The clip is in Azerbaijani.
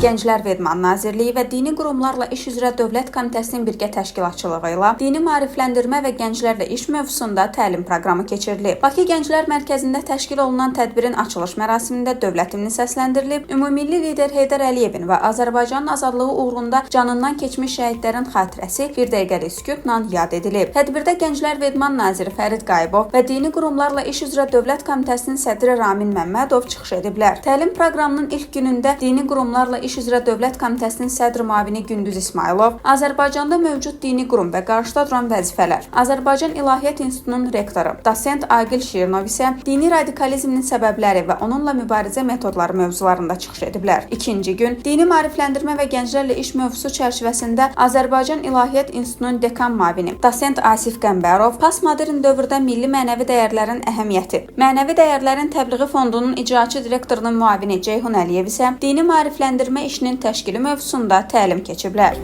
Gənclər və İdman Nazirliyi və Dini Qurumlarla İş üzrə Dövlət Komitəsinin birgə təşkilatçılığı ilə dini maarifləndirmə və gənclərlə iş mövzusunda təlim proqramı keçirilib. Bakı Gənclər Mərkəzində təşkil olunan tədbirin açılış mərasimində dövlət himni səsləndirilib, ümummilli lider Heydər Əliyevin və Azərbaycanın azadlığı uğrunda canından keçmiş şəhidlərin xatirəsi bir dəqiqəlik sükutla yad edilib. Tədbirdə Gənclər və İdman naziri Fərid Qayıbov və Dini Qurumlarla İş üzrə Dövlət Komitəsinin sədri Ramin Məmmədov çıxış ediblər. Təlim proqramının ilk günündə Dini Qurumlarla İş üzrə Dövlət Komitəsinin sədr müavini Gündüz İsmayılov, Azərbaycanda mövcud dini qurum və qarşıda duran vəzifələr, Azərbaycan İlahiyyat İnstitutunun rektoru, dosent Aqil Şirinov isə dini radikalizmin səbəbləri və onunla mübarizə metodları mövzularında çıxış ediblər. İkinci gün dini maarifləndirmə və gənclərlə iş mövzusu çərçivəsində Azərbaycan İlahiyyat İnstitutunun dekan müavini, dosent Asif Qəmbərov, postmodern dövrdə milli mənəvi dəyərlərin əhəmiyyəti, Mənəvi Dəyərlərin Təbliği Fondunun icraçı direktorunun müavini Ceyhun Əliyev isə dini maarifləndirmə işinin təşkili mövzusunda təlim keçiblər.